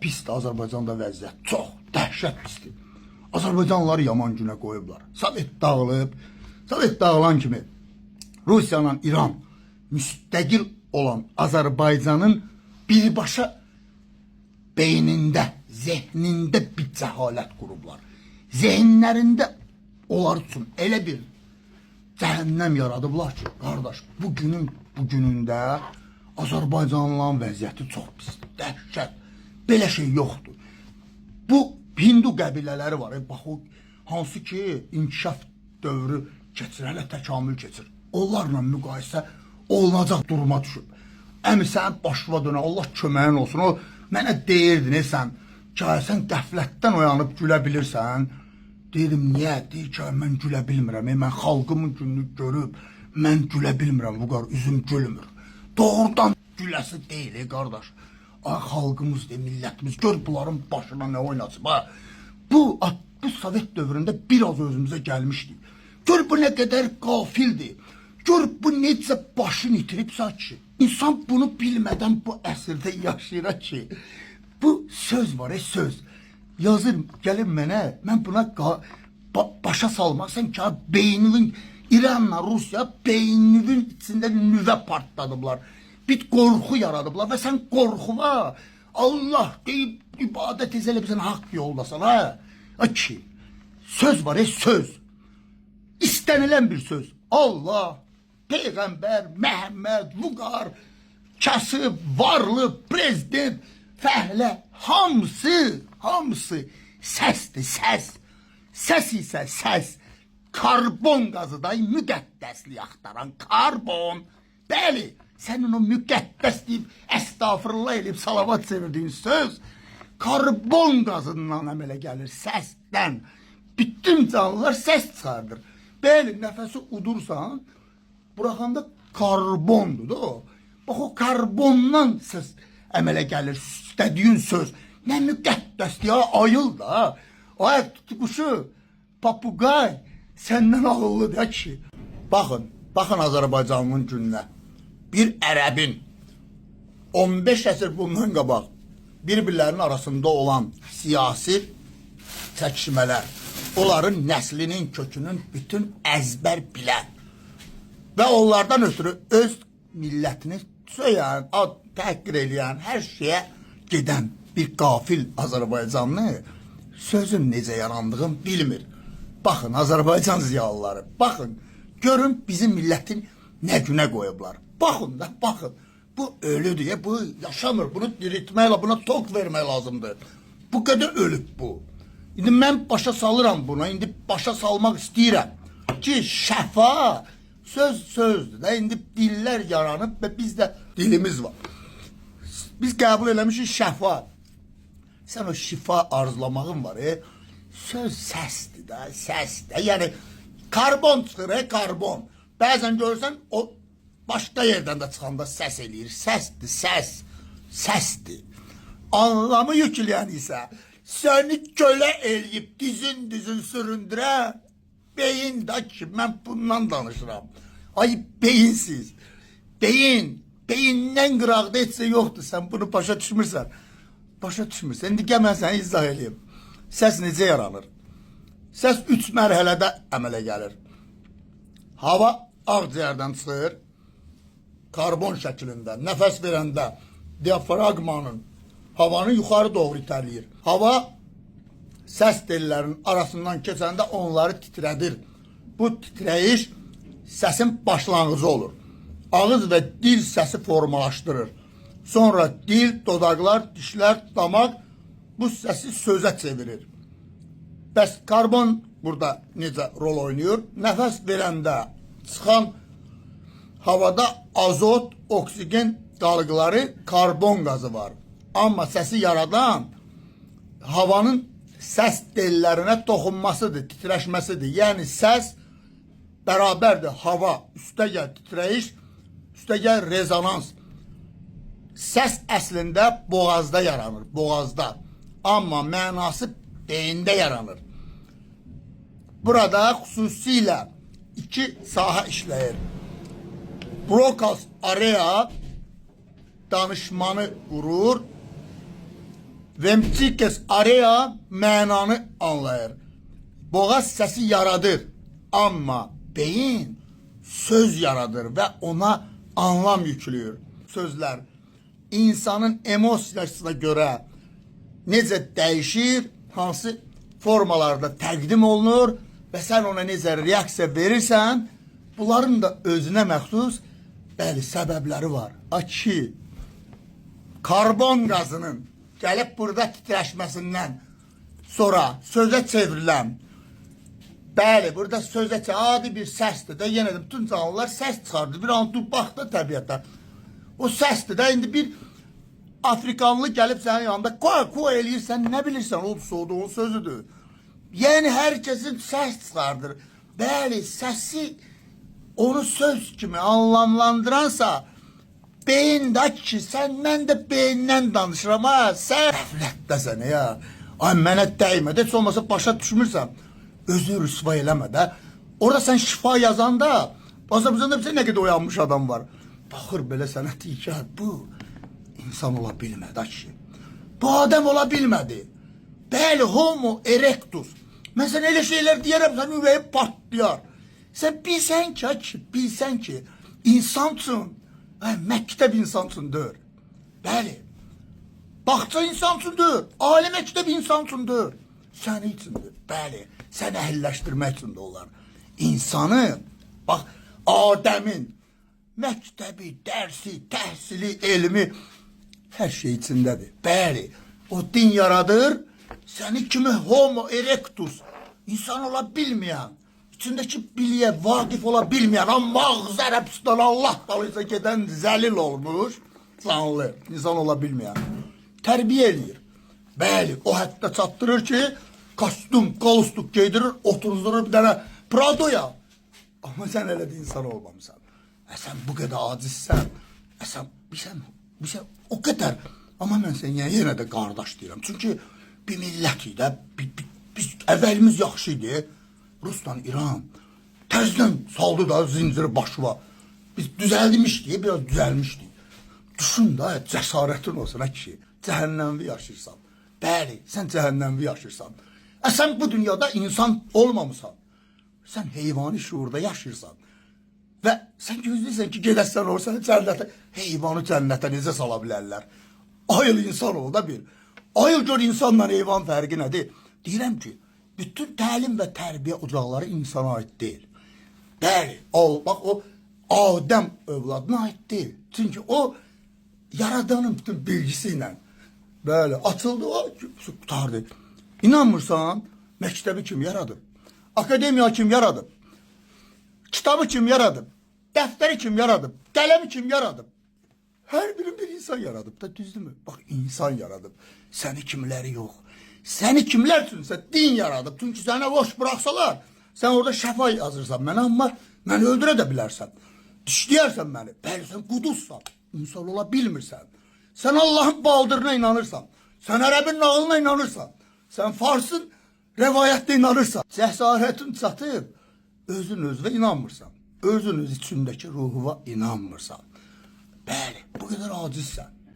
pisdir Azərbaycanda vəziyyət. Çox dəhşət pisdir. Azərbaycanlıları yaman günə qoyublar. Sovet dağılıb. Sovet dağılan kimi Rusiya ilə İran müstəqil olan Azərbaycanın birbaşa beynində, zehnində bir cəhalət qurublar. Zehinlərində onlar üçün elə bir cəhənnəm yaradıblar ki, qardaş, bu günün bu günündə Azərbaycanlıların vəziyyəti çox pisdir. Dəhşət. Belə şey yoxdur. Bu Hindu qəbilələri var. Bax o hansı ki inkişaf dövrü keçir, hələ təkamül keçir. Onlarla müqayisə olunacaq duruma düşüb. Əmi sən başına dönə, Allah köməyin olsun. O mənə deyirdi, ne sən, ki, sən qəflətdən oyanıb gülə bilirsən. Deyirdim, niyə? Deyir ki, mən gülə bilmirəm. Mən xalqımın gününü görüb, mən gülə bilmirəm, Vüqar, üzüm gülmür. Doğrudan güləsi deyil, qardaş. Ay xalqımız, de, millətimiz, gör bunların başına nə oynasın. Ha. Bu Sovet dövründə biraz özümüzə gəlmişdik. Gör bu nə qədər qafildir. Gör bu necə başını itiribsə ki. İnsan bunu bilmədən bu əsrdə yaşayır ki. Bu söz var, söz. Yazır, gəlir mənə, mən buna başa salmazsan ki, beyninin İranla Rusiya beyninin içində nüvə partladıblar. Bir qorxu yaradıblar və sən qorxuva Allah deyib ibadət eləbsən, haqq yoldasan, ha. A ki, söz var, söz. İstənilən bir söz. Allah, Peyğəmbər, Məhəmməd, Vüqar, kasıb, varlı, prezident, fəhlə, hamısı, hamısı səsdir, səs. Səs isə səs. Karbon qazı da müqəddəslik axtaran karbon. Bəli, sənin o müqəddəs deyib, əstağfurullah eləyib salavat çevirdiyin söz karbon qazından əmələ gəlir, səsdən. Bütün canlılar səs çıxardır. Bəli, nəfəsi udursan, buraxanda karbondur da o. Bax o karbondan səs əmələ gəlir, istədiyin söz. Nə müqəddəsdir ya, ayıl da. Ay tutuquşu, papuqay səndən ağıllıdır ya kişi. Baxın, baxın Azərbaycanlının gününə. Bir ərəbin 15 əsr bundan qabaq bir-birlərinin arasında olan siyasi çəkişmələr, onların nəslinin kökünün bütün əzbər bilən və onlardan ötürü öz millətini söyən, ad təhqir eləyən, hər şeyə gedən bir qafil Azərbaycanlı sözün necə yarandığını bilmir. Baxın Azərbaycan ziyalıları, baxın, görün bizim millətin nə günə qoyublar. Baxın da, baxın. Bu ölüdür, bu yaşamır. Bunu diriltmək, buna tok vermək lazımdır. Bu qədər ölüb bu. İndi mən başa salıram buna, indi başa salmaq istəyirəm ki, şəfa söz sözdür də. İndi dillər yaranıb və bizdə dilimiz var. Biz qəbul eləmişik şəfa. Sən o şifa arzulamağın var, söz səsdir də, səs də. Yəni karbon çıxır, karbon. Bəzən görürsən o başqa yerdən də çıxanda səs eləyir. Səsdir, səs. Səsdir. Anlamı yükləyən isə səni kölə eləyib dizin dizin süründürən beyin də ki, mən bundan danışıram. Ay beyinsiz. Beyin, beyindən qıraqda heç şey yoxdur. Sən bunu başa düşmürsən. Başa düşmürsən. İndi gəl mən sənə izah eləyim. Səs necə yaranır? Səs üç mərhələdə əmələ gəlir. Hava ağciyərdən çıxır, karbon şəklində. Nəfəs verəndə diafraqmanın havanı yuxarı doğru itələyir. Hava səs tellərinin arasından keçəndə onları titrədir. Bu titrəyiş səsin başlanğıcı olur. Ağız və dil səsi formalaşdırır. Sonra dil, dodaqlar, dişlər, damaq bu səsi sözə çevirir. Bəs karbon burada necə rol oynayır? Nəfəs verəndə çıxan havada azot, oksigen dalğıları, karbon qazı var. Amma səsi yaradan havanın səs tellərinə toxunmasıdır, titrəşməsidir. Yəni səs bərabərdir hava, üstəgəl titrəyiş, üstəgəl rezonans. Səs əslində boğazda yaranır, boğazda. Amma mənası beyində yaranır. Burada xüsusilə iki sahə işləyir. Broca's area danışmanı qurur. Ventricles area mənanı anlayır. Boğaz səsi yaradır, amma beyin söz yaradır və ona anlam yüklüyür. Sözlər insanın emosiyasına görə necə dəyişir, hansı formalarda təqdim olunur və sən ona necə reaksiya verirsən, bunların da özünə məxsus bəli səbəbləri var. A ki, karbon qazının gəlib burada titrəşməsindən sonra sözə çevrilən, bəli, burada sözə adi bir səsdir də, yenə də bütün canlılar səs çıxardır. Bir an dur bax da təbiətə. O səsdir də, indi bir Afrikanlı gəlib sənin yanında koy koy eləyirsən, nə bilirsən, o soğuduğun sözüdür. Yəni hər kəsin səs çıxardır. Bəli, səsi onu söz kimi anlamlandıransa, beyin də ki, sən mən də beyindən danışıram ha, sən qəflətdəsən ya. Ay mənə dəymə, heç olmasa başa düşmürsən. Özünü rüsva eləmə də. Orada sən şifa yazanda, Azərbaycanda bizə nə qədər oyanmış adam var. Baxır belə sənə deyir ki, bu insan ola bilmədi ay kişi. Bu adam ola bilmədi. Bəli, homo erectus. Mən sənə elə şeylər deyərəm, sənin ürəyin partlayar. Sən bilsən ki, ay kişi, bilsən ki, insansın. Ay, məktəb insan üçün deyil. Bəli. Bağça insan üçün deyil. Ali məktəb insan üçün deyil. Səni üçündür. Bəli. Səni əhilləşdirmək üçündür onlar. İnsanı, bax, Adəmin məktəbi, dərsi, təhsili, elmi hər şey içindədir. Bəli. O din yaradır, səni kimi homo erectus, insan ola bilməyən, içindəki biliyə vaqif ola bilməyən, amma ağzı Ərəbistan Allah dalıyca gedən zəlil olmuş canlı, insan ola bilməyən. Tərbiyə eləyir. Bəli, o həddə çatdırır ki, kostyum, qalstuk geydirir, oturuzdurur bir dənə Pradoya. Amma sən elə də insan olmamısan. Sən bu qədər acizsən. Sən, bilsən, o qədər. Amma mən sənə yenə də qardaş deyirəm. Çünki bir millətik də, biz əvvəlimiz yaxşı idi. Rusla İran təzdən saldı da zinciri başıma. Biz düzəlmişdik, biraz düzəlmişdik. Düşün də, cəsarətin olsun ha kişi. Cəhənnəmvi yaşayırsan. Bəli, sən cəhənnəmvi yaşayırsan. Sən bu dünyada insan olmamısan. Sən heyvani şuurda yaşayırsan. Və sən gözləyirsən ki, gedəsən o səni cənnətə, heyvanı cənnətə necə sala bilərlər? Ayıl insan ol da bir. Ayıl gör insanla heyvan fərqi nədir? Deyirəm ki, bütün təlim və tərbiyə ocaqları insana aid deyil. Bəli, al, bax o Adəm övladına aid deyil. Çünki o yaradanın bütün bilgisi ilə belə açıldı, o qurtardı. İnanmırsan, məktəbi kim yaradıb? Akademiya kim yaradıb? Kitabı kim yaradıb? Dəftəri kim yaradıb? Qələmi kim yaradıb? Hər biri bir insan yaradıb da, düzdürmü? Bax, insan yaradıb. Səni kimləri yox. Səni kimlər üçünsə din yaradıb. Çünki sənə boş bıraxsalar, sən orada şəfa yazırsan mənə, amma məni öldürə də bilərsən. Dişləyərsən məni. Bəli, sən quduzsan. İnsan ola bilmirsən. Sən Allahın baldırına inanırsan. Sən ərəbin nağılına inanırsan. Sən Farsın rəvayətdə inanırsan. Cəsarətin çatıb, özün özünə inanmırsan. Özün öz içindəki ruhuna inanmırsan. Bəli, bu qədər acizsən.